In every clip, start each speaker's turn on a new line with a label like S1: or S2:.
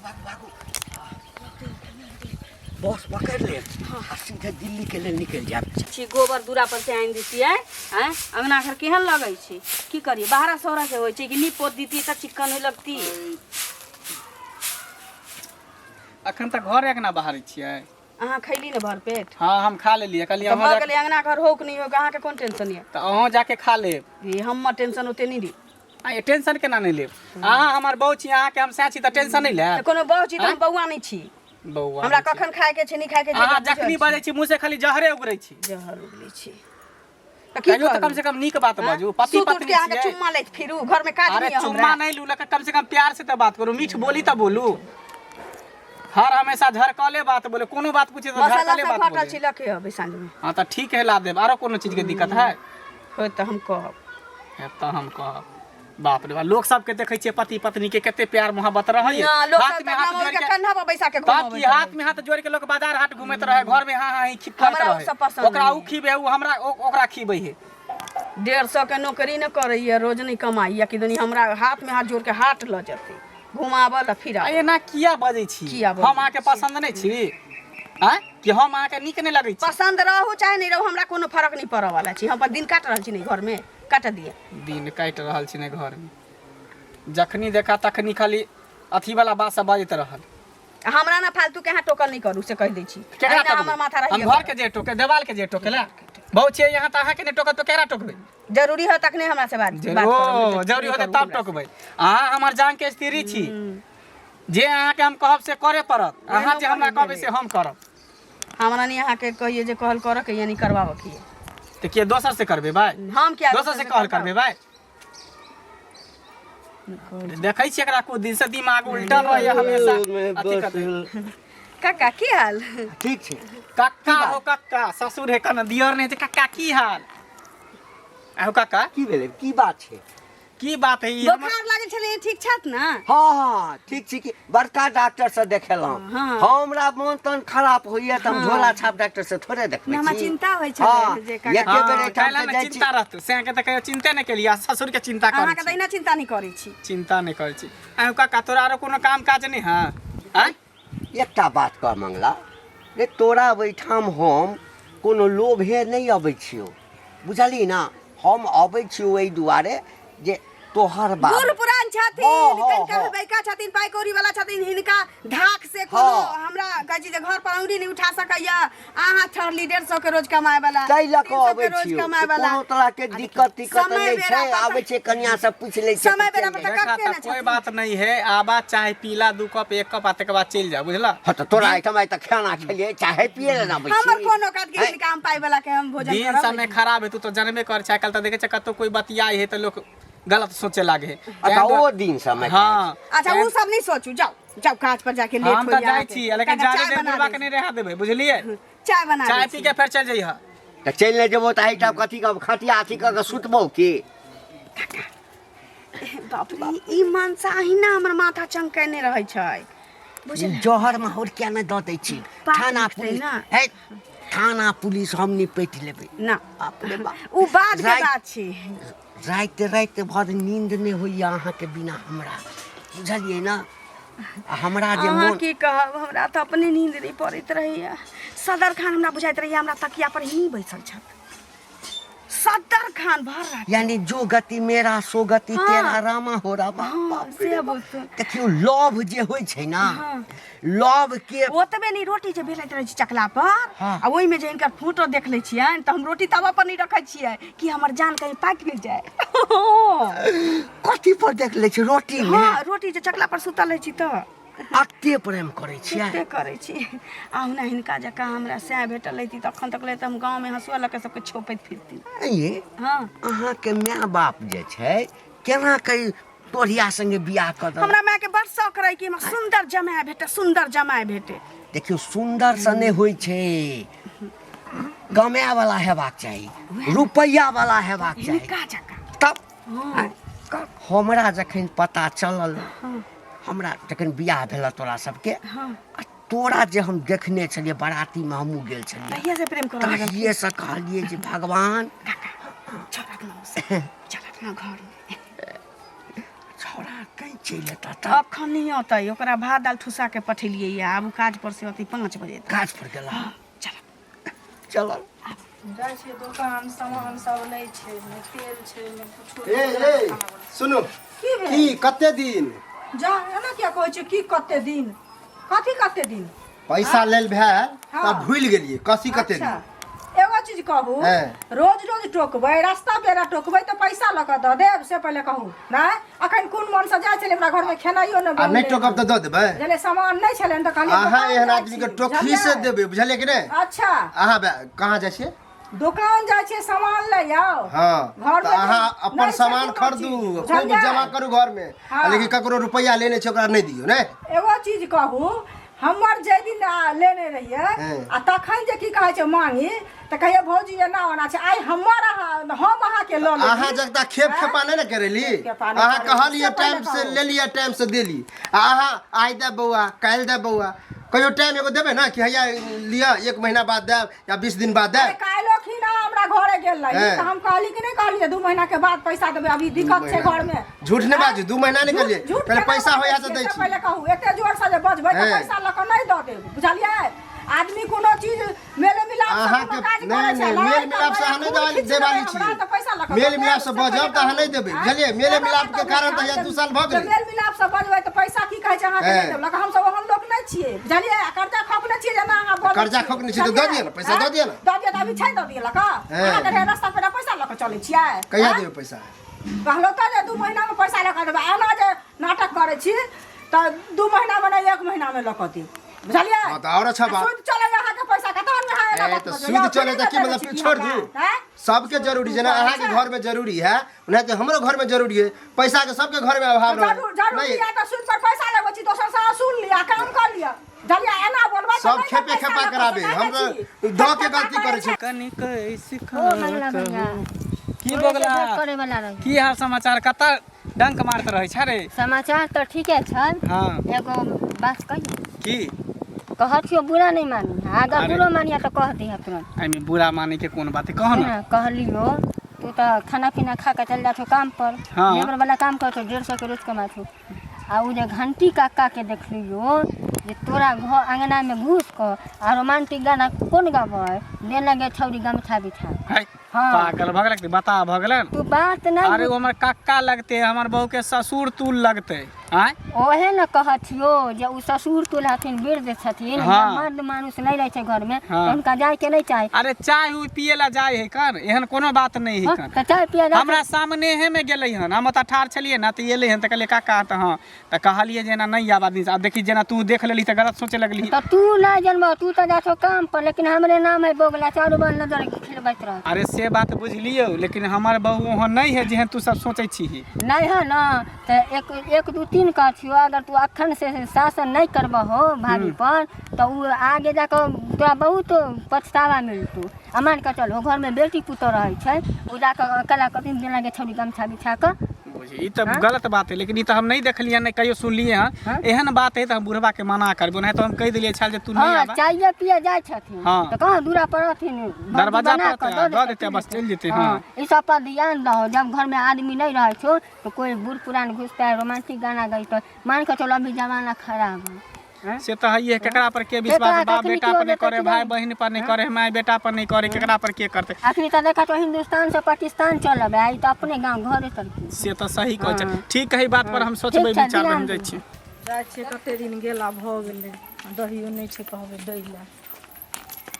S1: भागू भागू बस पकड़ लेब आ सीधे दिल्ली के लेल निकलि जायब।
S2: छी गोबर दूरा पर से आनि दितियै। आँय, अंगना घर केहन लगै छै? की करियै, बाहरा सोहरा के होइ छै कि नीप पोत दितियै तऽ चिक्कन होइ लगती।
S3: अखन तक घर अंगना बहारै छियै?
S2: अहाँ खैली ने भर पेट?
S3: हाँ, हम खा लेलियै। कहलियै
S2: तऽ
S3: अहाँ
S2: भऽ
S3: जा
S2: गेलै। अंगना घर होक नहि होक, अहाँके कोन टेंशन यऽ?
S3: तऽ अहूँ जाके खा लेब।
S2: ई हमर टेंशन ओते नहि ली।
S3: आ ये टेंशन केना नहि लेब? अहाँ हमर बहू छी, अहाँके हम सएह छी तऽ टेंशन नहि
S2: तऽ
S3: लेब?
S2: कोनो बहू छी तऽ हम बौआ नहि छी।
S3: बौआ
S2: हमरा
S3: नहि छी।
S2: कखन खायके छै, नहि खायके छै,
S3: अहाँ
S2: एकरा बुझल
S3: जखनी
S2: छै।
S3: बजै छी, मुँह से खाली जहरे उगरै छी।
S2: जहर उगलै छी तऽ की
S3: कहियो तऽ
S2: करू?
S3: कम से कम नीक बात बाजू। पति
S2: सुति उठि
S3: पत्नी
S2: के अहाँके
S3: छियै।
S2: चुम्मा लैत फिरू? घरमे काज
S3: अरे
S2: नहि यऽ
S3: चुम्मा
S2: हमरा?
S3: नहीं लू, लेकिन कम से कम प्यार से तो बात करू, मीठ बोली तो बोलू। हर हमेशा झरकले बात बोले, कोनो बात पूछे तो
S2: मसाला
S3: झरकले
S2: सब
S3: बात
S2: घटल
S3: बोले।
S2: छी, लऽ के अबै साँझमे।
S3: हाँ तऽ ठीक है, ला देब। आरो कोनो चीज के दिक्कत है?
S2: होय तऽ हम कहब।
S3: तऽ हम कहब। बाप रे बाप, लोक सबके देखै छियै पति पत्नी के कते प्यार मोहब्बत रहै।
S2: ना, लोक
S3: हाथ
S2: सब
S3: में
S2: तऽ
S3: हाथ
S2: अपना
S3: जोड़
S2: मम्मी के
S3: के
S2: कन्हा पर बैसा के
S3: तब
S2: घुमाबैत
S3: की हाथ
S2: रहै।
S3: में हाथ जोड़ के लोक बाजार हाट घूमैत रहे, घर में हाँ हाँ ही खिखरैत
S2: हमरा ओ
S3: रहे।
S2: सब पसन्द
S3: ओकरा
S2: नहि
S3: उ खीबे, उ हमरा ओकरा खीबै है।
S2: 150 के नौकरी न करैया, रोज नहि कमाइया कि दुनी हमरा हाथ में हाथ जोड़ के हाट लऽ जेतै घुमाबऽ लए फिरा।
S3: आ एना किया बजै छी?
S2: किया बजै
S3: हम अहाँके पसन्द नहि छी? आँय, कि हम अहाँके नीक नहि लगै छी?
S2: पसन्द रहू चाहे नहि रहू, हमरा कोनो फरक नहि पड़ऽ वाला छै। हम अपन दिन काटि रहल छी ने घरमे, काटऽ दिअ।
S3: दिन काटि रहल छी ने घरमे, जखनी देखा तखनी खाली अथी वाला बात सब बजैत रहल।
S2: हमरा ना फालतू के अहाँ टोकल नहि करू, से कहि दै छी।
S3: केकरा
S2: एहिना हमर
S3: टोकबै?
S2: माथा
S3: हम
S2: रहैए।
S3: घर के जे टोके, देवाल के जे टोकेला बहुत छियै यहाँ, तऽ अहाँके नहि टोकत तऽ केकरा टोकबै?
S2: जरूरी हो तखने हमरा से बात बात करब,
S3: ओ
S2: नहि तऽ
S3: जरूरी
S2: नहि
S3: होतै
S2: करू
S3: तब
S2: हमरा से।
S3: टोकबै। अहाँ हमर जान के स्त्री छी, जे अहाँके हम कहब से करे पड़त। अहाँ जे हमरा कहबै से हम करब।
S2: हमरा नहीं अहाँके कहिए जे कहल करऽ के या नहीं करबाबऽ के।
S3: तऽ किए दोसर से करबै भाय?
S2: हम किया
S3: दोसर से कहल करबै भाय? देखै छियै एकरा कुछ दिन से दिमाग उल्टा रहैया हमेशा अथी करतै।
S2: काका, की हाल?
S1: ठीक छै।
S3: कक्का हो कक्का, ससुर है कन दियर नहीं छै। कक्का, की हाल? आहो कक्का।
S1: की भेलै? की बात छै?
S3: की बात है ई हमर-
S2: बोखार लागल छलै, ठीक छथि ने?
S1: हाँ, ठीक छी। कि बड़का डॉक्टर से देखेलहुँ। हमरा मन तन खराब होइया तऽ हम झोला छाप डॉक्टर से थोड़े देखबै
S2: नहि, हमरा
S1: छी।
S2: चिंता होइ छलै जे काका-
S1: एके बेर
S3: हाँ,
S1: एहिठाम
S3: काल्हि
S1: से
S3: ने
S1: जाइ छी।
S3: चिंता रहतौ से के तऽ कहियो चिंते नहि केलियै आ ससुर के चिंता करै
S2: अहाँके
S3: छी।
S2: तऽ एहिना चिंता नहि करै छी।
S3: चिंता नहि करै छी। आहो काका, तोरा आरो कोनो काम काज नहि है? आँय?
S1: एकटा बात कह मंगला रे, तोरा ओहिठाम हम कोनो लोभे नहि अबै छियौ, बुझलही ना? हम अबै छियौ एहि दुआरे जे तोहर बाप
S2: बूढ़ पुरान छथिन,
S1: हाँ,
S2: कनिका बैका छथिन, पाइ कौड़ी वाला छथिन। हिनका धाक से कोनो हमरा कहै छी जे घर पर औंगरी नहि उठा सकैया। अहाँ ठहरली 150 के रोज कमाए वाला,
S1: ताहि लऽ कऽ
S2: 300 के
S1: अबै
S2: रोज
S1: छियौ
S2: कमाए
S1: से
S2: वाला।
S1: कोनो तरह के दिक्कत तिक्कत
S2: समय
S1: नहि
S2: बेरा
S1: छै।
S2: पर तऽ-
S1: आबै छै, कनिया से पूछि लै छै।
S2: समय
S1: तऽ
S2: बेरा
S1: चलि
S2: पर
S1: जाइ
S2: तऽ
S3: देखा
S2: कते
S3: तऽ
S2: ने
S3: कोई
S2: छथिन।
S3: बात नहीं है, आबा चाहे पीला दू कप एक कप आ तकर बाद चलि जा, बुझला?
S1: हँ, तऽ तोरा एहिठाम आइ तऽ खाना खेलियै, चाहे पियै लए ने अबै
S2: हमर
S1: छी।
S2: कोनो काज के हिनका हम पाइ वाला के हम भोजन
S3: दिन
S2: करब।
S3: समय खराब है, तू तो जानबे कर छै। आइ काल्हि तऽ देखै छै कतौ कोई बतियाइ है तऽ लोक गलत सोचे लागे है।
S1: अच्छा, ओ दिन समय।
S3: हाँ।
S2: अच्छा, उ सब नहीं सोचू, जाओ जाओ, काज पर जाके लेट
S3: हम
S2: हो।
S3: तऽ जाइ छी, लेकिन जाने देर बुढ़बा के नहीं रहा देबै, बुझलियै?
S2: चाय बना
S3: चाय
S2: दै
S3: पी
S2: छी।
S3: के फेर चलि जइह।
S1: तऽ चलि नहि जेबो तऽ एहिठाम कथी के खटिया अथी कऽ के सुतबौ की?
S2: बाप रे, ई मनसा अहिना हमर माथा चमकेने रहै छै, बुझल?
S1: जहर माहौर किया नहि दऽ दै छी?
S2: पाप
S1: थाना
S2: लिखतै
S1: पुलिस
S2: ना।
S1: है, थाना पुलिस हम निपटि लेबै
S2: ना।
S1: बाप रे बाप।
S2: उ बाद के
S1: राति-
S2: बात छी।
S1: राति राति भरि नींद नहि होइए अहाँके बिना हमरा, बुझलियै ने? आ हमरा जे
S2: अहाँ
S1: मोन
S2: की कहब, हमरा तऽ अपने नींद नहि पड़ैत रहैया। सदर खान हमरा बुझाइत रहैया हमरा तकिया पर ही बैसल छथि, सदर खान भर राति।
S1: यानी जो गति मेरा सो गति तेरा रामा हो रामा।
S2: हाँ,
S1: बाप रे
S2: से
S1: बाप।
S2: बुझतौ।
S1: देखियौ, लव जे होइ छै ना, लव के
S2: ओतबे नहि, रोटी जे बेलैत रहै छै चकला पर आ ओहिमे जे हिनकर फोटो देख लै छियनि तऽ हम रोटी तवा पर नहि रखै छियै कि हमर जान कहीं पाकि नहि जाय।
S1: कथी पर देख लै छी रोटी मे?
S2: हँ, रोटी जे चकला पर सुतल रहै छी तऽ।
S1: अते प्रेम करै छियै?
S2: कते करै छी। अहुना हिनका जकाँ हमरा सएह भेटल रहिती तऽ अखन तक ले तऽ हम गाँवमे हँसुआ लऽ कऽ सबके छोपैत फिरती।
S1: ये अहाँके माय बाप जे छै केना के तोरिया संगे बियाह कऽ देलक?
S2: हमरा मायके बड़ शौक रहै कि हमरा सुन्दर जमाय भेटे, सुन्दर जमाय भेटे।
S1: देखियौ, सुन्दर से नहि होइ छै, कमाय वाला हेबाक चाही, रुपैआ वाला हेबाक चाही।
S2: हिनका जकाँ।
S1: तब हमरा जखन पता चलल, हमरा जखन बियाह भेल तोरा सबके आ तोरा जे हम देखने छलियै बरातीमे, हमहूँ गेल छलियै।
S2: तहिया से प्रेम करऽ लगल।
S1: तहिये से कहलियै जे भगवान।
S2: काका, चल अपना चल अपना घरमे।
S1: छौड़ा कहीं चलि एता तऽ
S2: अखन नहि अतै, ओकरा भात दालि ठुसा के पठेलियै या, आब ओ काज पर से अतै 5 बजे तक।
S1: काज पर गेला?
S2: चल।
S1: चल।
S4: जाइ छियै दोकान, सामान सब नहि छै, नहि तेल छै, नहि कुछो।
S5: ए ए, सुनू।
S4: की भेल?
S5: की कते दिन
S4: जा, एना किया कहै छियै? की कते दिन? कथी कते दिन?
S5: पैसा लेल भेल
S4: हाँ।
S5: तऽ भूलि गेलियै कसी कते
S4: अच्छा
S5: दिन।
S4: एगो चीज कहू।
S5: हैं।
S4: रोज रोज टोकबै, रास्ता पेरा टोकबै तऽ पैसा लऽ कऽ दऽ देब, से पहिले कहू। नहि अखन कोन मनसँ जाइ छलै, हमरा घरमे खेनाइयो नहि
S5: आ नहि
S4: बनलै।
S5: टोकब तऽ दऽ देबै?
S4: बुझलियै, सामान नहि छलै तऽ कहलियै
S5: अहाँ
S4: दोकान
S5: एहन
S4: जाइ
S5: आदमी के
S4: छी,
S5: टोकही से
S4: बुझलियै?
S5: देबै, बुझलियै कि नहि?
S4: अच्छा।
S5: अहाँ कहाँ जाइ छियै?
S4: दोकान जाइ छियै, सामान ले आउ।
S5: हाँ।
S4: घर
S5: तऽ
S4: मे
S5: अहाँ
S4: नहि
S5: अपन
S4: छै
S5: सामान
S4: कोनो
S5: खरीदू,
S4: चीज,
S5: खूब
S4: बुझलियै?
S5: जमा करू घर में।
S4: हाँ।
S5: लेकिन ककरो रुपैआ लेने छै ओकरा नहि दियौ ने।
S4: एगो चीज कहू, हमर जे दिन लेने रहियै
S5: हँ।
S4: आ तखन जे की कहै छै मांगी तऽ कहियै भौजी एना ओना छै, आइ हमर अहाँ हम अहाँके लऽ लेली।
S5: अहाँ जगता खेप खेपा नहि ने करेली।
S4: खेप खेपा नहि
S5: अहाँ
S4: करेली,
S5: कहलियै
S4: से पहिले
S5: टाइम से
S4: कहू।
S5: लेलियै, टाइम से देली, आ अहाँ आइ दे बौआ, काल्हि दे बौआ, कहियो टाइम एगो देबै ने कि हैया लिअ, एक महीना बाद देब या 20 दिन बाद
S4: अरे
S5: देब।
S4: काल्हिो खिना हमरा घरे गेल रही
S5: हँ।
S4: तऽ हम कहली कि नहि कहलियै 2 महीना के बाद पैसा देबै, अभी दिक्कत छै
S5: महीना।
S4: घर में।
S5: झूठ नहि बाजू, 2 महीना नहि कहलियै।
S4: झूठ
S5: पहिले
S4: केना
S5: पैसा
S4: बाजै
S5: होइया से
S4: छियै
S5: दै
S4: से
S5: छी।
S4: पहिले कहू, एते जोर से जे बजबै तऽ
S5: हँ।
S4: पैसा लऽ कऽ नहि दऽ देब, बुझलियै? आदमी कोनो चीज मेले मिलाप से
S5: अहाँके
S4: कोनो काज
S5: नहि
S4: करै छै,
S5: नहि,
S4: लड़ाइ
S5: मेल मिलाप से
S4: करबै,
S5: अहाँ नहि
S4: खून
S5: देवाली
S4: खींच
S5: देवाली
S4: लेबै हमरा
S5: छियै।
S4: तऽ पैसा लऽ कऽ
S5: मेल
S4: दऽ
S5: मिलाप
S4: देब,
S5: से
S4: से
S5: बजब
S4: पहिले
S5: तऽ अहाँ नहि
S4: कहू।
S5: देबै,
S4: आँय?
S5: बुझलियै? मेले
S4: एना
S5: मिलाप के
S4: बात
S5: कारण तऽ
S4: नहि
S5: हैया 2 साल भऽ
S4: जे
S5: गेलै।
S4: मेल मिलाप से बजबै तऽ पैसा की कहै छै अहाँके नहि
S5: हँ।
S4: देब लऽ कऽ, हमसब ओहन लोक नहि छियै, बुझलियै? आ कर्जा खौकने छियै जेना अहाँ बजै
S5: कर्जा
S4: छियै,
S5: खौकने छियै तऽ दऽ
S4: बुझलियै?
S5: दिअ ने, पैसा दऽ दिअ ने।
S4: दऽ दिअ तऽ अभी छै दऽ दिअ लऽ कऽ।
S5: हँ।
S4: अहाँके रहै रास्ता पेरा पैसा लऽ कऽ चलै छियै?
S5: कहिया
S4: आँय?
S5: देबै पैसा?
S4: कहलहुँ तऽ जे 2 महीनामे पैसा लऽ कऽ देबै, एना जे नाटक करै छी तऽ 2 महीनामे नहि, 1 महीनामे लऽ कऽ देब, बुझलियै?
S5: हाँ, तऽ आओर अच्छा
S4: आ
S5: बात।
S4: सूद चलै अहाँके पैसा के तहन अहाँ एना
S5: ए,
S4: बात
S5: तऽ
S4: बजबै।
S5: सूद
S4: यौ,
S5: चले तऽ की
S4: फ्रीमे
S5: मतलब
S4: देने छी
S5: छोड़
S4: हमरा,
S5: दू?
S4: आँय?
S5: सबके जरूरी, जेना
S4: करै
S5: अहाँके
S4: छै।
S5: घर में जरूरी है ओनाहिते हमरो घर में जरूरी है, पैसा के सबके घर में अभाव रहे।
S4: जरूर जरूरी
S5: नहीं
S4: है तऽ सूद पर पैसा लगबै छी, दोसर से वसूल लिअ, काम कऽ लिअ, बुझलियै? एना बोलबै तऽ
S5: सब
S4: नहि
S5: खेपे
S4: पैसा
S5: खेपा
S4: लऽ कऽ
S5: कराबे,
S4: सकै
S5: हम
S4: छी।
S5: तऽ दऽ के
S4: खेपा
S5: गलती करै छी।
S3: कनि कैसे
S6: ओ मंगला भैया।
S3: की
S6: तोरे से
S3: बगला
S6: भेंट करे वाला रही।
S3: की हाल समाचार? कतऽ डंक मारत रहै छ रे?
S6: समाचार तऽ ठीके छै।
S3: हाँ।
S6: एगो बात कहियो?
S3: की?
S6: कहै छियो, बुरा नहि मानी, अगर
S3: अरे।
S6: बुरो मानिया तऽ कह दिह तुरंत।
S3: एहिमे बुरा माने के कोन बात है, कह ना।
S6: है ना, कहलियो तू तऽ खाना पीना खा के चल जा छौ काम पर।
S3: हाँ।
S6: लेबर वाला काम कर छौ, 150 के रोज कमा छौ, आ उ जे घंटी काका के देखलियो जे तोरा घर अंगना में घुस कऽ आ रोमांटिक गाना कोन गाबै दे लगे छौरी गमछा बिछा।
S3: है।
S6: हाँ।
S3: पागल भऽ गेलक, बता भऽ गेलन।
S6: तू बात नहीं।
S3: अरे ओ हमर काका लगते, हमर बहू के ससुर तुल लगते। आँय?
S6: ओहे ने कहै छियो जे उ ससुर तुल हथिन, वृद्ध छथिन।
S3: हाँ।
S6: जब मर्द मानुस नहीं रहै छै घर में
S3: हाँ।
S6: तऽ हुनका जाय के नहीं चाही।
S3: अरे चाय उय पिए ला जाय है कन, एहन कोनो बात नहीं है
S6: हाँ,
S3: कन।
S6: तऽ चाय पिए जा।
S3: हमरा सामने हे में गेलै हन, हम ओतऽ ठाढ़ छलियै ने तऽ एलै हन तऽ कहलियै काका तऽ हँ, तऽ कहलियै जे एना नहि आब आदमी। आब देखी जेना तू देख लेली तऽ गलत सोचे लगली।
S6: तऽ तू नहीं जनबह, तू तऽ जा छौ काम पर, लेकिन हमरे नाम है बोगला, चारू बगल नजर खेलबैत रह।
S3: अरे से बात बुझलियौ, लेकिन हमर बहू ओहन नहीं है जेहन तू सब सोचै छीही।
S6: नहीं है ना तऽ 1 1 2 3 कहै छियौ, अगर तू अखन से शासन नहीं करबहो भाभी पर तऽ उ आगे जाकऽ तोरा बहुत पछतावा मिलतौ। आ मान कऽ चल घर में बेटी पुतोह रहै छै, उ जाकऽ कला कथिन जेना के छौरी गमछा बिछा कऽ।
S3: बुझी ई तऽ गलत बात है, लेकिन ई तऽ हम नहीं देखलियै, नहीं कहियो सुनलियै हन।
S6: हाँ?
S3: एहन बात है तऽ हम बुढ़वा के मना करबो, नहीं तऽ हम कहि देलियै छल जे तू नहीं
S6: हाँ
S3: आबा।
S6: चाय पिए जाइ छथिन।
S3: हाँ।
S6: तऽ कहाँ दूरा पर रहथिन, भौजी
S3: दरवाजा
S6: बना
S3: पर
S6: कऽ
S3: तऽ दऽ
S6: देतै,
S3: देतै,
S6: पी
S3: बस
S6: लेतै।
S3: चलि जेतै।
S6: हाँ।
S3: हाँ।
S6: ई सब पर ध्यान दहो, जब घर में आदमी नहीं रहै छौ तो कोई बूढ़ पुरान घुसता है, रोमांटिक गाना गैतौ, मान कऽ चलो अभी जमाना खराब है। हाँ?
S3: से तऽ है, केकरा पर के विश्वास?
S6: केकरा
S3: बाप
S6: कखनी
S3: बेटा
S6: केओ
S3: पर नहीं
S6: देतै
S3: करे,
S6: कि
S3: भाई
S6: नहि?
S3: बहिन पर नहीं करे, माय बेटा पर नहीं करे, केकरा पर के करतै?
S6: अखनी तऽ देखा तो हिंदुस्तान से पाकिस्तान चलब, आई तऽ अपने गाँव घरे तर।
S3: से तऽ सही कहै छै।
S6: हाँ।
S3: ठीक है, बात पर हम सोचबै,
S6: ठीक छै,
S3: विचारबै, हम
S6: ध्यान
S3: जाइ
S6: दियौ।
S3: छी।
S4: जाइ छियै, कते दिन गेला भऽ गेलै, दहियो नहि छै, कहबै दै लए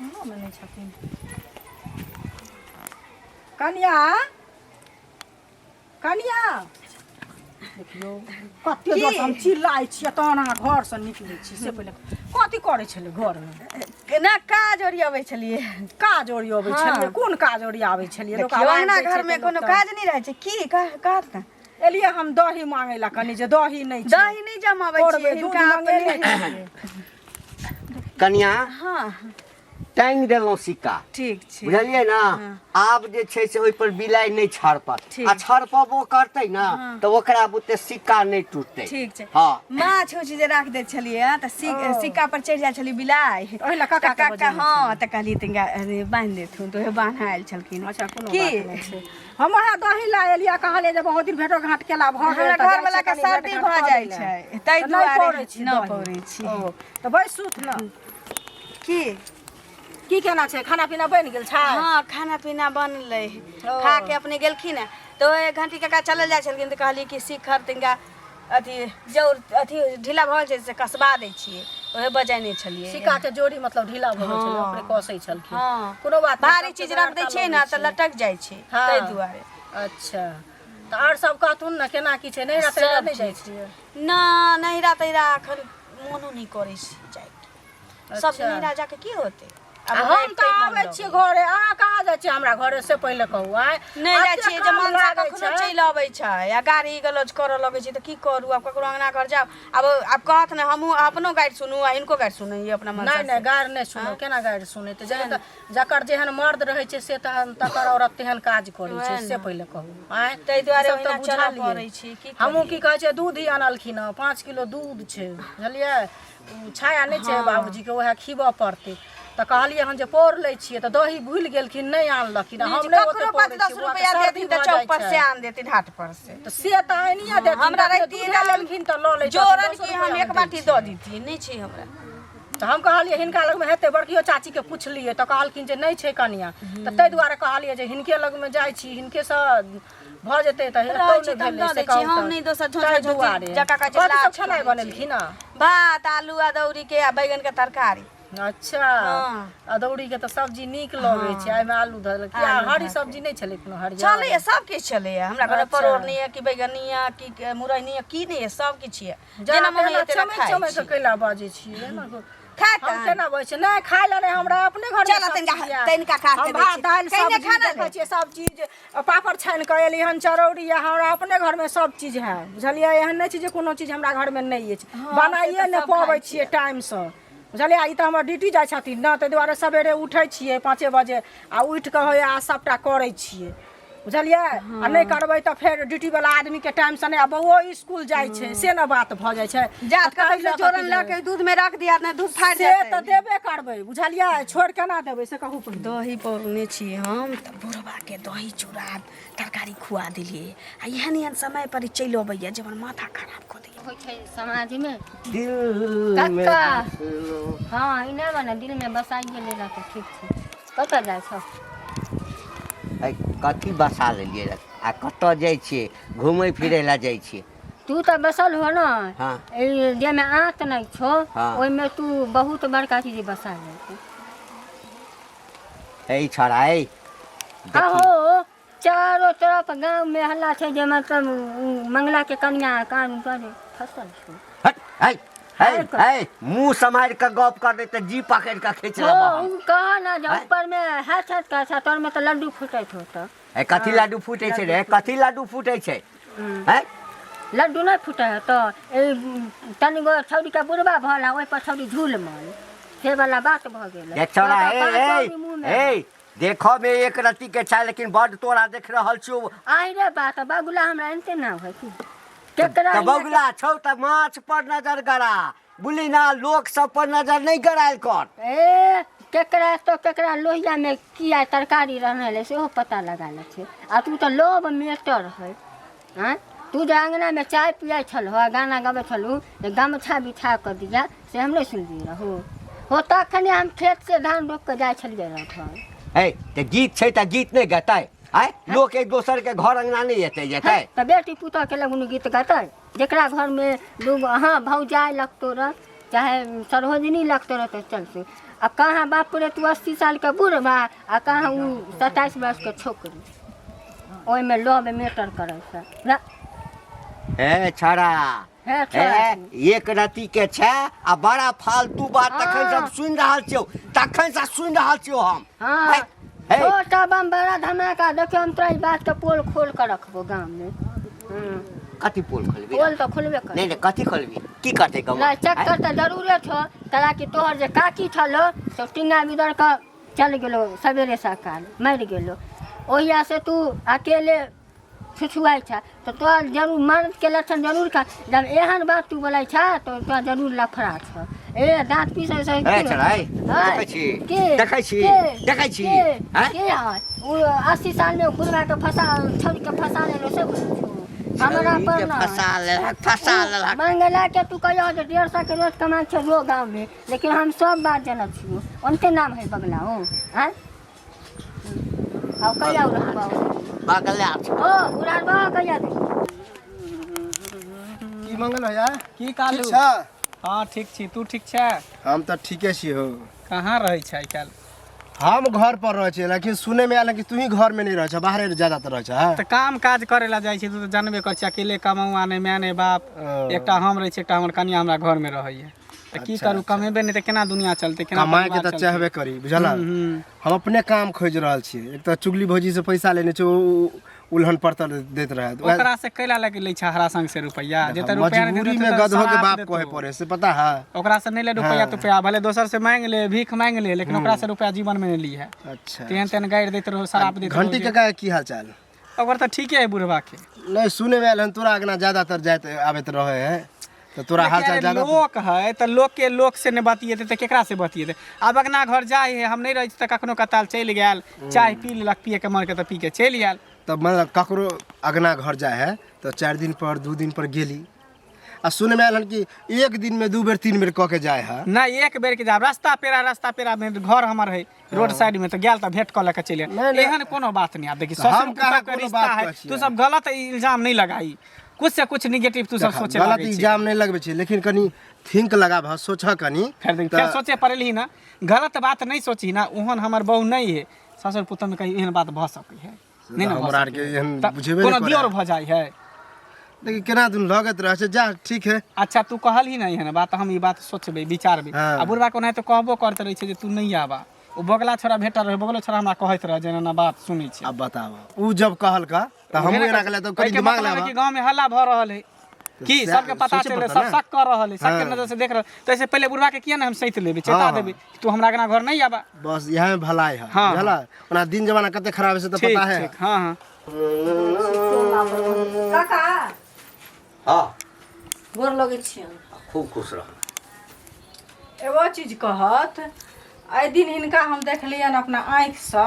S4: अंगनोमे नहि छथिन। कनिया, कनिया, देखियौ कते जोर से हम चिल्लाइ छियै तहन अहाँ घरसँ निकलै छी। से पहिले कथी करै छलै घरमे?
S2: केना काज ओरियाबै छलियै।
S4: काज ओरियाबै
S2: हाँ।
S4: छलियै? कोन काज ओरियाबै छलियै? लोक
S2: देखियौ
S4: आवाज
S2: अंगना
S4: दै छै
S2: घरमे
S4: तऽ
S2: कोनो
S4: लोक तऽ-
S2: काज नहि रहै छै की? कह कह ने।
S4: एलियै हम दही मांगै लए कनि, जे दही नहि छै।
S2: दही नहि जमाबै
S4: पौरबै
S2: छियै
S4: दूध
S2: हिनका
S4: मंगेने
S2: अपने।
S4: छियै।
S1: कनिया।
S2: हाँ।
S1: टाँगि देलहुँ सिक्का।
S2: ठीक छै।
S1: बुझलियै ने? आब जे छै से ओहिपर बिलाइ नहि छड़पत।
S2: ठीक।
S1: आ छड़पबो करतै ने तऽ ओकरा बुते सिक्का नहि टूटतै।
S2: ठीक छै।
S1: हँ।
S2: माछ उछ जे राख दै छलियै तऽ सिक्का पर चढ़ि जाइ छलियै बिलाइ।
S4: ओहि लए काका
S2: तऽ
S4: के
S2: काका
S4: बजेने।
S2: हँ, तऽ कहलियै तनिका अरे बान्हि देथुन, तऽ ओहे बान्हायल छलखिन।
S4: अच्छा, कोनो
S2: की
S4: बात नहि छै। हम वएह दही लए एलियै, कहलियै जे बहुत दिन भेंटो घाट केला भऽ गेल।
S2: हमरा
S4: तऽ जाइ
S2: घरवला
S4: छियै
S2: के
S4: कनि
S2: सर्दी
S4: भेंट
S2: भऽ
S4: घाट
S2: जाइ
S4: कऽ लै।
S2: छै, ताहि
S4: तऽ नहि
S2: दुआरे
S4: पौरै छी
S2: नहि
S4: दही।
S2: पौरै छी।
S4: ओ तऽ बैसुथ ने।
S2: की
S4: की केना छै? खाना पीना बनि गेल छै?
S2: हँ, खाना पीना बनलै।
S4: ओ।
S2: खा के अपने गेलखिन हँ तऽ ओहि घंटी काका चलल जाइ छलखिन तऽ कहलियै कि शिखर तनिका अथी जौर अथी ढीला भऽ गेल छै से कसबा दै छियै, ओहे बजेने छलियै।
S4: सिक्का के जोड़ी मतलब ढीला भऽ गेल छलै,
S2: हँ।
S4: ओकरे कसै छलखिन।
S2: हँ।
S4: कोनो बात नहि,
S2: भारी
S4: सबके
S2: चीज रख दै
S4: बेगरता
S2: छियै
S4: लगै
S2: ने तऽ
S4: छै।
S2: लटक जाइ छै।
S4: हँ।
S2: ताहि दुआरे।
S4: अच्छा, तऽ आओर सब कहथुन ने, केना की छै? नैहरा तैहरा
S2: सब
S4: नहि जाइ
S2: ठीक।
S4: छियै?
S2: ना, नैहरा तैहरा एखन मोनो नहि करै छै जाइके। सब
S4: अच्छा।
S2: नैहरा जाके की होतै?
S4: आ
S2: आब
S4: हम
S2: हमरा
S4: तऽ
S2: एतै मन
S4: आबै छियै
S2: लगैए।
S4: घरे, अहाँ कहाँ जाइ छियै हमरा घरे से पहिले कहू आँय?
S2: नहि जाइ
S4: एते
S2: छियै जे
S4: काम
S2: मनसा
S4: लागै
S2: कखनो
S4: छै।
S2: चलि अबै छै आ गाड़ी गलौज करऽ लगै छै तऽ की करू? आब ककरो अङ्गना घर जाउ, आब आब कहत ने हमहूँ अपनो गारि सुनू आ हिनको गारि सुनू अपना मनसा
S4: नहि नहि
S2: से।
S4: गारि नहि सुनू। केना गारि सुनेतै? जे तऽ जकर जेहन मर्द रहै छै से तहन तकर औरत तेहन काज करै छै,
S2: वएह
S4: से
S2: ने।
S4: पहिले कहू आँय।
S2: ताहि दुआरे
S4: ई सब तऽ
S2: ओहिना चलऽ
S4: बुझलियै।
S2: पड़ै छै, की
S4: हमहूँ
S2: करियै?
S4: की कहै छै, दूध ही अनलखिन हँ, 5 किलो दूध छै, बुझलियै? ओ छाया नहि छै बाबूजीके, उएह खीबऽ पड़तै। तऽ कहलियै हन जे पौर लै छियै, तऽ दही भूलि गेलखिन, नहि आनलखिन।
S2: नहि
S4: हम
S2: जे
S4: नहि
S2: ककरो
S4: ओते
S2: पाँच
S4: पौरै
S2: दस
S4: छियै, बौआके
S2: रुपैआ
S4: सर्दी
S2: देथिन तऽ
S4: भऽ
S2: चौक
S4: जाइ
S2: पर
S4: छै।
S2: से आन देथिन, हाट पर से।
S4: तऽ से तऽ आनिए देथिन।
S2: हमरा
S4: तखने
S2: रहितियै
S4: दूधे
S2: ने
S4: लेलखिन तऽ लऽ लैतथिन।
S2: जोरन
S4: 10
S2: की हम
S4: रुपैआ
S2: एक
S4: दै
S2: बाटी
S4: छियै।
S2: दऽ दितियै, नहि छै हमरा।
S4: तऽ हम कहलियै हिनका लगमे हेतै, बड़कियो चाचीके पुछलियै तऽ कहलखिन जे नहि छै कनिया। तऽ ताहि दुआरे कहलियै जे हिनके लगमे जाइ छी, हिनकेसँ भऽ जेतै। तऽ
S2: रहै
S4: एतौ
S2: छी
S4: नहि
S2: तऽ हम
S4: भेलै
S2: दऽ
S4: से
S2: दै छी।
S4: कहू
S2: हम
S4: तऽ
S2: नहि दोसर झोंझा
S4: ताहि
S2: झोंझी
S4: दुआरे
S2: जकाँ कहै छै
S4: कथी सब
S2: लाज
S4: खेनाइ
S2: करै छै।
S4: बनेलखिन हँ?
S2: भात, आलू अदौरी के आ बैगन के तरकारी।
S4: अच्छा।
S2: हँ।
S4: अदौरी के तऽ सब्जी नीक लगै छै। एहिमे आलू धऽ देलक किया?
S2: आलू
S4: हरी
S2: धऽ
S4: सब्जी नहि छलै कोनो हरियर?
S2: छलैए, सब किछु छलैए हमरा घर।
S4: अच्छा।
S2: परोड़ नहि यऽ कि बैगन नहि यऽ कि मुरइ नहि यऽ, की नहि यऽ, सब किछु यऽ।
S4: जेना
S2: जेना मन होइए तेना
S4: चमैक
S2: खाइ
S4: चमैक
S2: छी।
S4: कऽ कैला बाजै छियै एना
S2: खाय
S4: हम
S2: तहन।
S4: केना बजै छियै? नहि खाय लए नहि, हमरा अपने घरमे
S2: चल,
S4: सब
S2: तनिका
S4: चीज यऽ।
S2: तनिका काट
S4: हम
S2: के दै
S4: भात
S2: छी।
S4: दालि
S2: कहिने
S4: सब्जी
S2: खाना
S4: देखै
S2: ले।
S4: छियै सब चीज, पापड़ छानि कऽ एली हन, चरौरी यऽ। हमरा अपने घरमे सब चीज है, बुझलियै? एहन नहि छै जे कोनो चीज हमरा घरमे नहि अछि। बनाइए
S2: से तऽ
S4: नहि
S2: सब
S4: पबै
S2: खाइ
S4: छियै टाइमसँ, बुझलियै? ई तऽ हमर ड्यूटी जाइ छथिन ने, ताहि दुआरे सवेरे उठै छियै 5 बजे आ उठि कऽ होइए आ सभटा करै छियै, बुझलियै? आ नहि करबै तऽ फेर ड्यूटी वाला आदमीके टाइमसँ नहि, आ बौओ इसकुल जाइ छै, से ने बात भऽ जाइ छै।
S2: जात
S4: तऽ ताहि
S2: कतौ से
S4: लऽ कऽ
S2: जोरन
S4: की
S2: लऽ के दूध में रख दिया ने, दूध फाटि
S4: से
S2: जेतै।
S4: तऽ देबे करबै, बुझलियै? छोड़ि केना देबै से कहू पहिने।
S2: दही पौरने छी हम तऽ बुढ़बाके दही चूड़ा तरकारी खुआ देलियै आ एहन एहन समय पर ई चलि अबैया जे हमर माथा खराब कऽ दैया।
S6: होइ छै समाजमे।
S1: दिल में
S6: कक्का।
S1: बसलो।
S6: हँ, ई नहि बना दिलमे बसाइए लेला तऽ ठीक छै। कतऽ जाइ छौ?
S1: ऐ, कथी बसा लेलियै रह? आ कतऽ जाइ छियै? घुमै फिरै लए जाइ छियै।
S6: तू तऽ बसल हो ने।
S1: हँ।
S6: ई जाहिमे आँत नहि छौ,
S1: हँ।
S6: ओहिमे तू बहुत बड़का चीज बसा लेलकै।
S1: ऐ छौड़ा, ऐ देखी।
S6: आहो, चारो तरफ गाँव में हल्ला छै जे मतलब उ मंगला के कनिया कान पर फसल छै।
S1: हट, ऐ ऐ
S6: हट।
S1: ऐ, मुँह सम्हारि कऽ गप कर, नहि तऽ जी पकड़ि कऽ खींच
S6: हो
S1: लेबऽ हम।
S6: उ कह ना जे
S1: आँय?
S6: ऊपर में हाथ हाथ का अच्छा तोर में तऽ लड्डू फूटैत होत।
S1: ऐ, कथी लड्डू फूटै छै रे? कथी लड्डू फूटै छै? ऐ
S6: लड्डू नहि फूटै है तऽ ई तनिगो छौड़ीके बुढ़बा भल आ ओहि पर छौड़ी झूल मल से वाला बात भऽ गेल।
S1: देख छौड़ा,
S6: तऽ
S1: ए
S6: पाँच
S1: ए
S6: छौड़ी मुँह मे।
S1: ए, देखऽ मे एक रत्ती के छै लेकिन बड तोरा देख रहल छियौ।
S6: आहि रे बा, तऽ बगुला हमरा एनते ना होइ की केकरा?
S1: तऽ बगुला छौ तऽ माछ पर नजर गड़ा, बुझली ना? लोक सब पर नजर नहि गड़ायल कर।
S6: ए, केकरा तो केकरा लोहिया में की आइ तरकारी रहने सेहो पता लगा लै छै आ तू तऽ लोभ मेटर है। आँय, तू जे अङ्गनामे चाय पियै छलहो आ गाना गबै छलहु जे गमछा बिछा कऽ दिया, से हम नहि सुनलियै रहू हो? तखने हम खेतसँ धान रोपि कऽ जाइ छलियै रहऽ घर।
S1: है तऽ गीत छै तऽ गीत नहि गेतै? आँय, लोक एक दोसर के घर अंगना नहि एतै जेतै?
S6: तऽ बेटी पुतोहके लगुन गीत गेतै? जकरा घरमे दूगो हाँ भौजाइ लगतो रह, चाहे सरोजनी लगतो रह, तऽ चलतै। आ कहाँ बाप रे, तू 80 सालके बूढ़ बा आ कहाँ उ 27 वर्षके छोकरी, ओहिमे लोभ मेटर करै छै।
S1: हे छड़ा।
S6: हे छोड़ा।
S1: हे, एक रति के छै आ बड़ा फालतू बात तखन से हम सुनि रहल छियौ, तखन से सुनि रहल छियौ हम।
S6: हाँ।
S1: हे, हे।
S6: छोटा बम बड़ा धमाका। देखियौ, हम तोरा ई बात के पोल खोल के रखबो गाँव में।
S1: कथी पोल खोलबी?
S6: पोल तऽ खोलबे कर।
S1: नहि नहि, कथी खोलबी? की करतै गाँव?
S6: नहि, चक्कर तऽ जरूरे छौ। कला कि तोहर जे काकी छलो से टिंगा बिदर कऽ चल गेलो सवेरे सकाल मरि गेलो ओहिया से तू अकेले छुछुआइ छ तऽ तोरा जरूर मर्दके लक्षण जरूर खा जब एहन बात तू बोलै छ तऽ तोरा जरूर लफड़ा छ ए दाँत पीसै से
S1: ए चलै देखै छी देखै छी देखै छी
S6: हैं के है ओ 80 साल में बुढ़वा के फंसा छोड़ के फंसा लेलो से बोलै छौ हमरा
S1: छौरी
S6: पर
S1: के
S6: ना
S1: फंसा लेलक फंसा लेलक
S6: मंगला के तू कहियो जे 150 के रोज कमाइ छै रो गाँव में लेकिन हम सब बात जनत छियो उनके नाम है बगला हो हैं आउ कहिया उड़ाबो
S1: बगला छै
S6: ओ उड़ाबो कहिया तू
S5: की मंगल भैया
S3: की कालू
S5: ठीक छ
S3: हाँ ठीक छी तू ठीक छै
S5: हम तऽ ठीके छी हो
S3: कहाँ रहै छै आइ काल्हि
S5: हम घर पर रहै छियै लेकिन सुनै मे आयल कि तू ही घर में नहीं रहै छ बाहरे ज्यादातर रहै छ हाँ?
S3: तऽ काम काज करे ला जाइ छी तू तऽ जानबे कर छी अकेले कमाउ नहि माय नहि बाप
S5: ओ।
S3: एकटा हम रहै छी एकटा हमर कनिया हमरा घर में रहैया तऽ की
S5: अच्छा,
S3: करू कमेबे नहि तऽ केना दुनिया चलतै केना
S5: कमाए के
S3: परिवार
S5: तऽ
S3: चलतै?
S5: चाहबे करी बुझल
S3: हम्म।
S5: हम अपने काम खोजि रहल छियै एक तऽ चुगली भौजी से पैसा लेने छै ओ उलहन पड़तर दैत रहै तऽ वएह
S3: ओकरा से कैला लगे लै छै हरा संग से रुपैआ जे तऽ रुपैआ नहि
S5: मजबूरी
S3: देतौ
S5: में
S3: तऽ
S5: गधो के
S3: श्राप
S5: बाप
S3: देतौ।
S5: कहे पड़े से पता है
S3: ओकरा से नहि ले रुपैआ
S5: हाँ।
S3: तुपैआ भले दोसर से मांग ले भीख मांग ले लेकिन ओकरा से रुपैआ जीवन में नहीं ली है
S5: अच्छा
S3: तेहन तेहन गारि दैत रहो शराब दैत रहो
S5: घंटी
S3: जे-
S5: काका के की हाल चाल
S3: ओकर तऽ ठीके है बुढ़वा के
S5: नहीं सुने में आयल हन तोरा अगना ज्यादातर जाइत आबैत रहे है तऽ तोरा हाल चाल
S3: अरे
S5: ज्यादा
S3: लोक है तऽ लोक के लोक से नहि बतियेतै तऽ केकरा से बतियेतै आब अगना घर जाइ है हम नहि रहै छी तऽ कखनो कताल चलि गेल चाय पी लेलक पिए के मन के तऽ पी के चलि आयल
S5: तऽ मतलब ककरो अगना घर जाइ है तऽ 4 दिन पर 2 दिन पर गेली आ सुने में आयल हन कि एक दिन में 2 बेर 3 बेर कऽ के जाइ है
S3: नहि एक बेर के जाब रास्ता पेरा में घर हमर है रोड साइड में तऽ गेल तऽ भेंट कऽ लऽ के चलि आयल
S5: नहि, नहि।
S3: एहन कोनो बात नहीं आब देखी
S5: तऽ हम
S3: ससुर
S5: कहाँ
S3: पुतहु के
S5: कोनो
S3: रिश्ता
S5: बात
S3: है
S5: कहै छियै?
S3: तू सब गलत इल्जाम नहीं लगाई कुछ से कुछ निगेटिव तू सब
S5: देखा,
S3: सोचे
S5: गलत
S3: लागै छी
S5: इल्जाम नहीं लगबै छै लेकिन कनि थिंक लगाबह सोचह कनि
S3: फेर देख
S5: तऽ
S3: फेर सोचे पड़ल ना गलत बात नहीं सोची ना ओहन हमर बहू नहीं है ससुर पुतहु में कहीं एहन बात भऽ सकै है नहीं ना भऽ
S5: हमरा आरके
S3: सकै है।
S5: एहन
S3: तऽ
S5: बुझेबे
S3: कोनो
S5: नहि
S3: दियोर
S5: करै।
S3: भऽ जाइ है
S5: लेकिन केना दुन लगैत रहै छै जा ठीक है
S3: अच्छा तू कहलही ना एहन बात हम ई बात सोचबै विचारबै
S5: हाँ।
S3: आ बुढ़बा के ओनाहिते कहबो करैत रहै छै जे तू नहीं आबा ओ बगला छोरा भेटल रहै बगलो छोरा हमरा कहैत रहै जे एना एना बात सुनै छै
S5: अब बताब उ जब कहलका तऽ हमहूँ एना कहलियै तऽ कनि
S3: एहिके
S5: दिमाग
S3: मतलब है
S5: लगा
S3: कि गाँव में हल्ला भऽ रहल है की
S5: सएह
S3: सबके पता
S5: सोचै
S3: चल
S5: पड़तै
S3: सब
S5: ने।
S3: शक कर रहल है सबके
S5: हाँ।
S3: नजर से देख रहल तो ऐसे पहले बुढ़वा के किया ना हम सैत लेबै चेता
S5: हाँ।
S3: देबै कि तू हमरा अंगना घर नहीं आबा
S5: बस इएह में भलाई है
S3: हाँ।
S5: बुझला ओना दिन जमाना कते खराब है से तऽ
S3: ठीक
S5: पता है
S3: ठीक हाँ हाँ
S4: काका
S1: हाँ
S2: गोर लगै छियनि
S1: खूब खुश रह
S4: एगो चीज कहत एहि दिन हिनका हम देखलियनि अपना आँखिसँ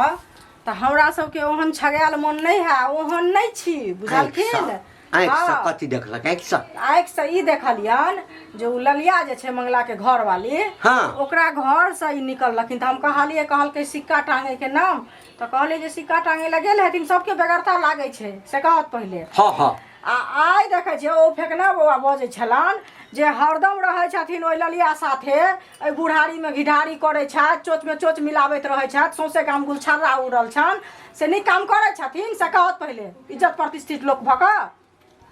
S4: तऽ हमरा सबके ओहन छगायल मन नहि है ओहन नहि छी बुझलखिन
S1: आँखिसँ
S4: हाँ।
S1: कथी देखलक आँखिसँ
S4: आँखिसँ ई देखलियनि जे ओ ललिया जे छै मंगलाके घरवाली
S1: हाँ।
S4: ओकरा घरसँ ई निकललखिन तऽ हम कहलियै कहलकै सिक्का टाँगैके नाम तऽ कहलियै जे सिक्का टाँगै लए गेल हेथिन सबके बेगरता लागै छै से कहत पहिले
S1: हँ हँ
S4: आ आइ देखै छियै ओ फेकना बौआ बजै छलनि जे हरदम रहै छथिन ओहि ललिया साथे एहि बुढ़ारीमे घिढारी करै छथि चोचमे चोच मिलाबैत रहै छथि सौंसे गाम गुलछर्रा उड़ल छनि से नीक काम करै छथिन से कहत पहिले इज्जत प्रतिष्ठित लोक भऽ कऽ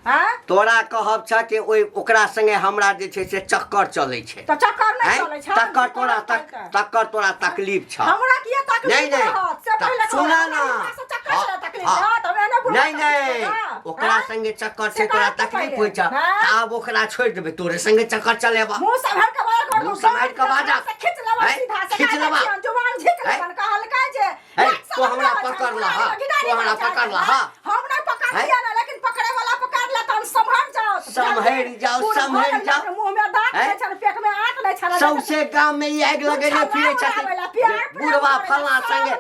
S4: आँय
S1: तोरा कहब छ कि ओहि ओकरा संगे हमरा जे छै से चक्कर चलै छै
S4: तऽ चक्कर नहि
S1: आँय?
S4: चलै छै
S1: तकर तोरा तक तकर तोरा तकलीफ छ
S4: हमरा किया तकलीफ
S1: नहीं, नहीं।
S4: रहत से
S1: त-
S4: पहिले कहू,
S1: सुना
S4: हमरा
S1: ना।
S4: हिनका से चक्कर
S1: हाँ,
S4: से तकलीफ
S1: हाँ।
S4: रहत हम एना बुढ़ा
S1: नहीं नहीं ओकरा संगे चक्कर
S4: से
S1: छै तोरा
S4: कहत
S1: तकलीफ
S4: पहिले।
S1: होइ छ
S4: हाँ?
S1: तऽ आब ओकरा छोड़ि देबै तोरे संगे चक्कर चलेबा
S4: मुंह सम्हार के बाहर कर
S1: मुंह सम्हार के बाजा।
S4: से खींच लेबा
S1: हैं?
S4: सीधा से
S1: खींच
S4: कहा
S1: लेबा।
S4: छियन, जुबान झीक
S1: हैं?
S4: लेबन कहलकै जे
S1: हैं?
S4: लात
S1: तू हमरा
S4: सम्हार
S1: पकड़
S4: के
S1: ला, हाँ।
S4: गिटारी
S1: तू हमरा
S4: बजा
S1: पकड़ ला,
S4: छन,
S1: हाँ।
S4: हम नहीं पकड़लियै
S1: हैं?
S4: ना लेकिन पकड़े वाला पकड़ ले तहन सम्हर जाओ
S1: सम्हरि जाओ,
S4: बूढ़ भऽ
S1: सम्हरि
S4: गेल
S1: जाओ।
S4: छथिन, मुंह में दांत
S1: हैं?
S4: नहि छनि पेट में आंत नहि छनि
S1: सौंसे गाम में ई आगि लगेने फिरै छथिन बुढ़वा फलां संगे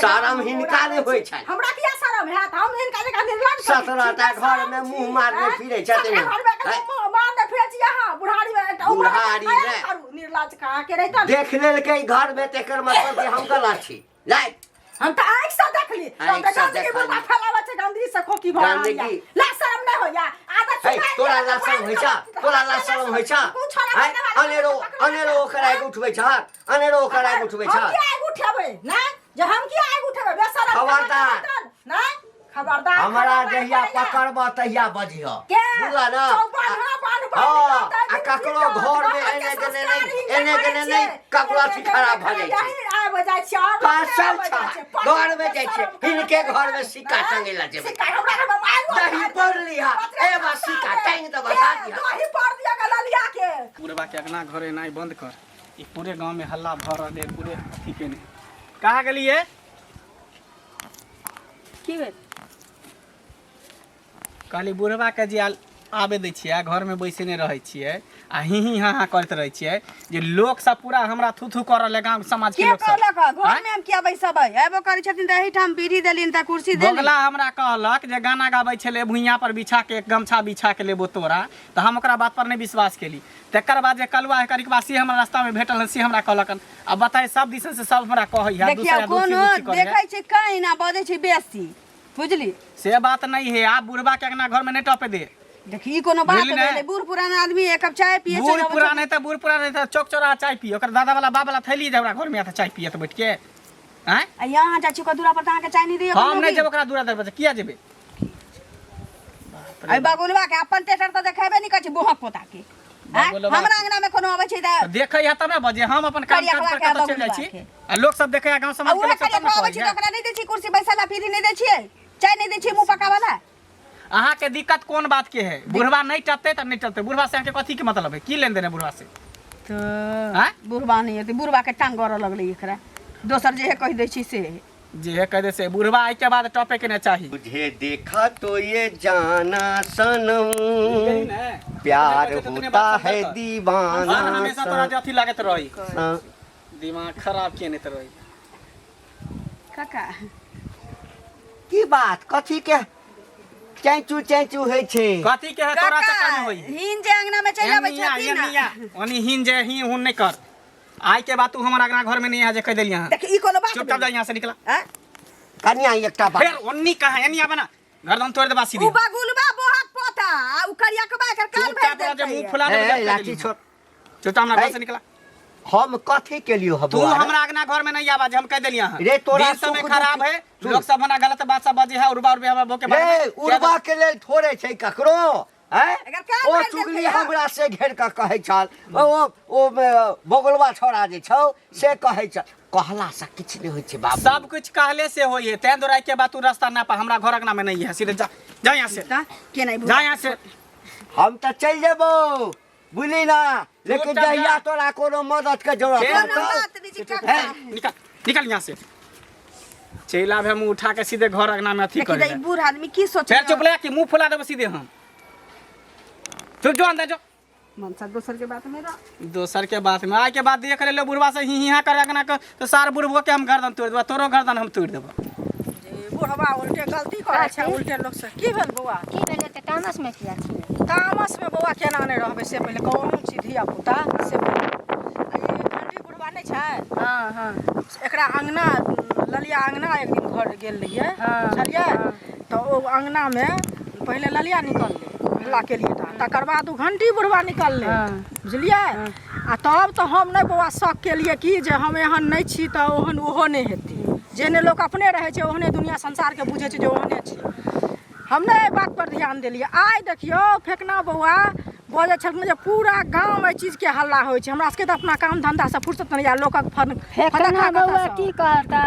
S1: शरम हिनका नहि होइ छनि।
S4: हमरा किया शरम हैत हम हिनका जकाँ निर्लज्ज थोड़ी छी।
S1: 17 टा घर में मुंह मारने
S4: हैं?
S1: फिरै छथिन।
S4: 17 घर में
S1: हैं?
S4: मुंह मारने फिरै छी अहाँ बुढ़ारी में एकटा उमर
S1: बुढ़ारी में।
S4: करू निर्लज्ज कहाँ के रहितन
S1: देख लेलकै घर में तेकर मतलब कि हम गलत छी लाइ
S4: हम तऽ आँखि से देखली तब
S1: आँखि
S4: तऽ
S1: से
S4: गंदगी
S1: देखली।
S4: बुढ़बा फैलाबै छै गंदगी से खोखी भऽ रहल
S1: गंदगी।
S4: यऽ ला शरम नहि होइया आदत
S1: हे
S4: सुधारि
S1: तोरा
S4: लिअ,
S1: ला शरम होइ छ तोरा ला शरम होइ छ
S4: कोन छोड़ा
S1: हैं? अनेरो अनेरो ओकर आगि उठबै छ अनेरो ओकर आगि उठबै छ
S4: हम किया आगि उठेबै नहि जे हम किया आगि उठेबै बेशरम
S1: खबरदार।
S4: नहि खबरदार
S1: हमरा
S4: खबरदार
S1: जहिया
S4: करैया।
S1: पकड़ब तहिया बजिह
S4: के
S1: बुझल ना
S4: चौपन हाँ बान्ह बान्ह
S1: हाँ,
S4: निकलतै,
S1: आ ककरो
S4: निकलत,
S1: घर में
S4: बाहर
S1: एने
S4: के
S1: गेने
S4: संस्कार
S1: नहि
S4: हिनकर
S1: एने
S4: करै
S1: गेने नहि
S4: छियै।
S1: ककरो अथी
S4: एने
S1: खराब
S4: गेने
S1: भऽ जाइ छै
S4: यही आबि जाइ छियै, आओर लोक नहि
S1: फसल
S4: आबि
S1: छ
S4: जाइ छै। पढ़
S1: घर में जाइ छै
S4: शरम
S1: हिनके
S4: करब,
S1: घर में सिक्का
S4: आँय?
S1: टंगे ला जेबै
S4: सिक्का हमरा घर में मारि
S1: दही पड़ लिहा
S4: पत्रे
S1: ए बा सिक्का
S4: दे।
S1: टांग दे बता
S4: के?
S1: दिहा
S4: दही पड़ दिया गललिया के
S3: बुढ़बा के अंगना घर एनाइ बंद कर। ई पूरे गांव में हल्ला भऽ रहल है, पूरे अथी केने। कहाँ गेलिए?
S2: की भेल?
S3: कहली बुढ़बा के जे आबे दै छियै, घरमे बैसने रहै छियै आ ही ही हाँ हाँ करैत रहै छियै जे लोक सब पूरा हमरा थू थू कर रहलै गाँव समाज के
S2: के
S3: लोक सब।
S2: कहलक हँ?
S3: आँय?
S2: घरमे हम किया बैसबै? अयबो करै छथिन तऽ एहिठाम बीड़ी देलिन तऽ कुर्सी देलिन।
S3: बोगला हमरा कहलक जे गाना गाबै छलै भुइयाँ पर बिछा के एक गमछा बिछा के लेबो तोरा, तऽ हम ओकरा बात पर नहि विश्वास केली। तकर बाद जे कलुआ है करिकबा से हमरा रास्ता में भेटल हन, से हमरा कहलक हन। आ बताए सब दिसन से सब हमरा कहै है।
S2: देखियौ
S3: दूसरा दूसरी
S2: कोनो
S3: दूसरी करै है।
S2: देखै छै कहीं ना बजै छै बेसी, बुझली?
S3: से बात नहीं है, आप बुढ़बा के अंगना घर में नहीं टपे दे।
S2: देखी ई कोनो बात
S3: बुझली ने?
S2: भेलै? बूढ़ पुरान आदमी एक कप चाय पिए
S3: बूढ़
S2: चलि अबै
S3: पुरान है तऽ बूढ़ पुरान है तऽ चौक चौराहा चाय पिए, ओकर दादा वाला बाप वाला थैली जे हमरा घर में आता चाय पिए तऽ बैठ के। आँय?
S2: आ यहाँ जाइ छी ओकर दूरा पर तऽ अहाँके चाय नहि दैया
S3: हम
S2: कोनो
S3: नहीं
S2: भी?
S3: जेबै ओकरा दूरा दरवाजा, किया जेबै?
S2: अइ बगुलवा के अपन टेटर तऽ देखेबे नहि करै छै बोहक पोता के। आँय?
S3: बगुलवा
S2: हमरा अंगना में कोनो अबै छै तऽ
S3: देखै है तब ने बजे, हम अपन काम
S2: करिया
S3: काज पर
S2: के
S3: कतऽ चलि जाइ
S2: बगुलवा
S3: छी
S2: के।
S3: आ लोक सब देखै है गाँव
S2: आ
S3: समाज के
S2: उहे
S3: लोक सब तब
S2: करिया
S3: ने
S2: अबै छै
S3: कहै
S2: तऽ
S3: है।
S2: ओकरा नहि दै छियै कुर्सी बैसल ला, पीढ़ी नहि दै छियै, चाय नहि दै छियै मुँह पकावला।
S3: अहाँ के दिक्कत कोन बात के है? बुढ़वा नहीं टपते तऽ नहीं टपते, बुढ़वा से अहाँ के कथी के मतलब है? की लेन देन है बुढ़वा से?
S2: तऽ
S3: आँय?
S2: बुढ़वा नहि हेतै, बुढ़वा के टांग गड़ऽ लगलै एकरा, दोसर जे कहि दै छी से
S3: जे है कह दे से बुढ़वा आई के बाद टपे के नहीं चाहिए।
S1: तुझे देखा तो ये जाना सनम, प्यार होता है दीवाना।
S3: हमेशा तोरा जे अथी लागत रही, दिमाग खराब केने त रही।
S2: काका
S1: की बात, कथी के चैचू चैचू होइ छै?
S3: कथी के है तोरा चक्कर में होई?
S2: हिन जे अंगना में चलि आबै छथिन ना।
S3: ओनी हिन जे ही हुन नहीं कर। आइ के बाद तू हमर अंगना घर में नहीं आ जे कह देलियै अहाँ।
S2: देख ई कोनो बात
S3: चुपचाप जा यहाँ से निकला।
S2: आँय?
S1: कनिया एकटा बात।
S3: फेर ओन्नी कहाँ एनी आबे ना, गर्दन तोड़ देबा सीधे।
S2: उ बगुलबा बोहक पोता आ उ करियकबा एकर कान भरि
S3: चुपचाप रह जे
S2: देलकै।
S3: मुंह फुला
S1: ए,
S3: देबे।
S1: लाठी छोड़।
S3: चुपचाप हमरा घर से निकला।
S1: हम कथी के लियो
S3: तू हमरा अंगना घर में नहीं आवा जे हम कह देलियै अहाँ।
S1: रे तोरा
S3: दिन समय
S1: सुख
S3: खराब
S1: दुख
S3: है, लोग सब हमरा गलत बात सब बजे है, उर्बा उर्बे हमरा भोके बारे
S1: रे
S3: में।
S1: उर्बा के लेल थोड़े छै ककरो। हैं?
S2: एकर कान
S1: ओ
S2: भरि
S1: चुगली
S2: देलकै हँ।
S1: हमरा से घेर कऽ कहै छल, ओ ओ बगुलवा छौड़ा जे छौ से कहै छल। कहला से किछु नहि होइ छै बाबू।
S3: सब कुछ कहले से होई है, तें दुआरे के बाद तू रास्ता ना पा, हमरा घर अंगना में नहीं है, सीधे जा जा यहाँ से।
S2: तऽ केना
S3: जा यहाँ से।
S1: हम तऽ चलि जेबौ बुझली ना, लेकिन
S3: चुपचाप जा।
S1: जहिया तोरा कोनो मदद के जरूरत
S3: फेर
S1: पड़तौ,
S2: बात नहि छै काका।
S1: हैं?
S3: निकल निकल यहाँ से। चलि आबे हम उठा के सीधे घर अंगना में अथी
S2: देखी
S3: कर
S2: तऽ ई बूढ़ आदमी की सोचै।
S3: फेर चुप ले कि मुंह फुला देबो सीधे हम। चुप जो अंदर जो।
S2: मनसा दोसर के बात में रह।
S3: दोसर के बात में आइ के बाद देख ले बुढ़वा से ही ही करे अंगना के तो सार बुढ़बो के हम गर्दन तोड़ देबो, तोरो गर्दन हम तोड़ देबो।
S4: बुढ़वा उल्टे गलती करै छै, उल्टे लोक से। की भेल बौआ?
S6: की भेलै तऽ तामस में किया छियै?
S4: तामस में बौआ केना नहि रहबै से पहिले कहू। अहूँ छी धिया पुता से पहिले। आ ई घंटी बुढ़वा नहि छै?
S6: हाँ हाँ।
S4: एकरा अंगना ललिया अंगना एक दिन घर गेल रहियै,
S6: हाँ,
S4: बुझलियै?
S6: हाँ।
S4: तऽ ओ अंगना में पहिले ललिया निकललै हल्ला केलियै तऽ, तकर बाद ओ घंटी बुढ़वा निकललै,
S6: हाँ।
S4: बुझलियै? आ तब तऽ हम नहि बौआ शक केलियै कि जे हम एहन नहि छी तऽ ओहन ओहो नहि हेतै। जेहने लोक अपने रहै छै ओहने दुनिया संसारके बुझै छै जे ओहने छै। हम नहि एहि बात पर ध्यान देलियै। आइ देखियौ फेकना बौआ बजै छलखिन जे पूरा गाँवमे एहि चीजके हल्ला होइ छै, हमरा सबके तऽ अपना काम धन्धासँ फुर्सत नहि यऽ लोकक फन
S6: फेकना
S4: फदक्का
S6: बौआ
S4: कतऽसँ?
S6: की कहता,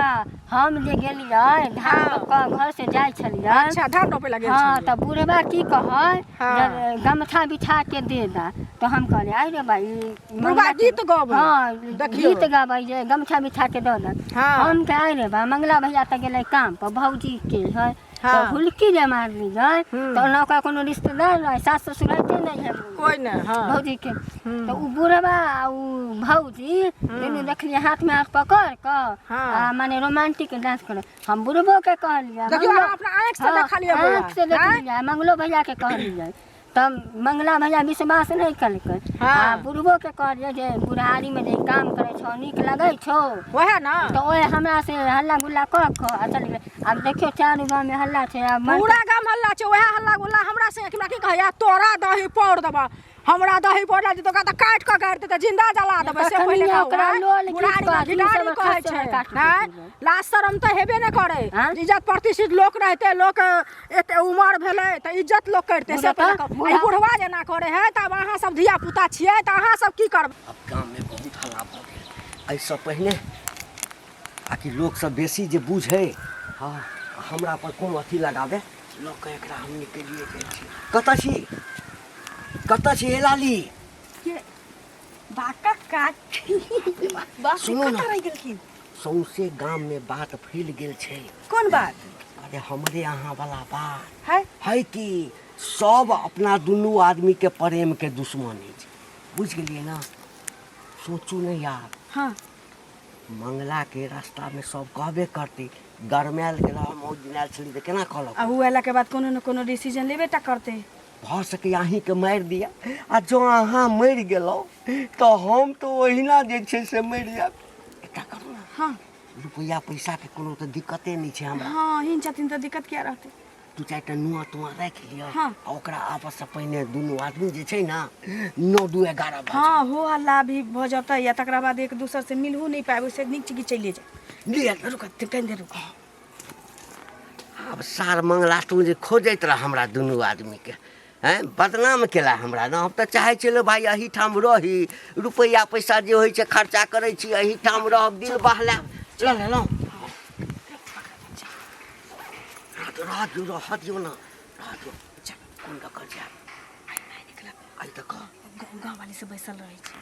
S6: हम जे गेलियै धान
S4: हाँ।
S6: रोपऽ घर से जाइ छलियै।
S4: अच्छा, धान रोपै लए गेल
S6: हाँ,
S4: छलियै।
S6: तऽ बुढ़बा की कहै,
S4: हाँ।
S6: जब गमछा बिछा के दे दा तऽ हम कहलियै आइ रे भाई,
S4: बुढ़बा
S6: मंगला के-
S4: गीत गबै।
S6: हाँ,
S4: देखियौ।
S6: गीत गाबै जे गमछा बिछा के दऽ दा।
S4: हाँ।
S6: हम कहे आइ रे बा, मंगला भैया तऽ गेलै काम पर, भौजी के है
S4: हाँ।
S6: तऽ हुलकी जे मारली जाय तऽ ओना ओकरा कोनो रिश्तेदार नहि, सास ससुर होइते नहि है
S4: कोइ नहि। हाँ।
S6: भौजी के। तऽ उ बुढ़बा आ उ भौजी दुनू देखलियै हाथ में हाथ पकड़ कऽ
S4: हाँ।
S6: आ माने रोमांटिक डांस करे। हम बुढ़बो के कहलियै,
S4: देखियौ,
S6: मंगलो-
S4: अहाँ अपना आँखि से
S6: हाँ,
S4: देखलियै बौआ,
S6: आँखि से देखलियै, मंगलो भैया के कहलियै तब मंगला भैया विश्वास नहि केलकै।
S4: हाँ।
S6: आ बुढ़बो के कहलियै जे बुढ़ारी में जे काम करै छौ नीक लगै छौ?
S4: वएह ना।
S6: तऽ ओए हमरा से हल्ला गुल्ला कऽ कऽ आ चलि गेलै। आब देखियौ चारू गाँवमे हल्ला छै। आब
S4: पूरा गाम हल्ला छै। वएह हल्ला गुल्ला हमरा से हमरा की कहैया, तोरा दही पौर देबऽ, हमरा दही पौर देतौ ओकरा तऽ काटि कऽ गाड़ि देतै, जिंदा जला देबै से
S6: तखन
S4: पहिले कहू।
S6: ओकरा
S4: आँय?
S6: लोल गीत
S4: बुढ़ारी
S6: कऽ
S4: के
S6: आदमी
S4: घिढारी
S6: सब
S4: कहै
S6: खस्सो
S4: छै।
S6: काटि
S4: आँय?
S6: देतै।
S4: लाज शरम तऽ हेबे नहि करै।
S6: आँय?
S4: इज्जत प्रतिष्ठित लोक रहतै, लोक एते उमर भेलै तऽ इज्जत लोक करतै से
S6: बुढ़ा
S4: पहिले
S6: तऽ-
S4: कहू।
S6: बुढ़ा-
S4: ई बुढ़वा जेना करै है तऽ आब अहाँ सब धिया पुता छियै तऽ अहाँ सब की करबै?
S1: आब गाममे बहुत हल्ला भऽ गेल। एहिसँ पहिने आकि लोकसब बेसी जे बुझै, हँ, हमरा पर कोनो अथी लगाबै लऽ कऽ एकरा हम निकलिए जाइ छी। कतऽ छी, कतऽ छी हे लाली?
S2: के? बा काका बाप रे,
S1: सुनू ना।
S2: कतऽ रहि गेलखिन
S1: सौंसे गाममे बात फैल गेल छै।
S2: कोन बात?
S1: अरे हमरे अहाँ वाला बात
S2: है।
S1: है कि सब अपना दुनू आदमीके प्रेमके दुश्मन अछि, बुझि गेलियै ने? सोचू ने यार।
S2: हाँ।
S1: मंगलाके रास्तामे सब कहबे करतै, गरमायल गेल हम ओहि दिन आयल छली तऽ केना कहलक।
S2: आ उ अयलाके बाद कोनो ने कोनो डिसीजन लेबे टा करतै।
S1: भऽ सकैए अहीँके मारि दिअ, आ जँ अहाँ मरि गेलहुँ तऽ हम तऽ ओहिना जे छै से मरि जायब। एकटा करू ने।
S2: हाँ।
S1: रुपैआ पैसाके कोनो तऽ दिक्कते नहि छै हमरा।
S2: हाँ, हीन छथिन तऽ दिक्कत किया रहतै?
S1: दू चारिटा नुआ तुआ राखि लिअ।
S2: हाँ।
S1: आ ओकरा आपससँ पहिने दुनू आदमी जे छै ने 9 2 11 भऽ।
S2: हाँ, हो हल्ला भी भऽ जेतै आ तकरा बाद एक दोसर से मिलहु नहि पाबि, ओहिसँ नीक छै कि चलिए जाए।
S1: लिअ।
S2: रुक, कनि देर रुक।
S1: आब सार मंगला तू जे खोजैत रह हमरा दुनू आदमीके, हैं बदनाम केला हमरा ने। हम तऽ चाहै छलहुँ भाय एहिठाम रही, रुपैआ पैसा जे होइ छै खर्चा करै छी, एहिठाम रहब, दिल बहलायब। लऽ लेलहुँ। रह दियौ, रह दियौ ने, रह दियौ। कोन लऽ कऽ जायब? आइ तऽ कह।
S2: गाँव वाली सब बैसल रहै छै।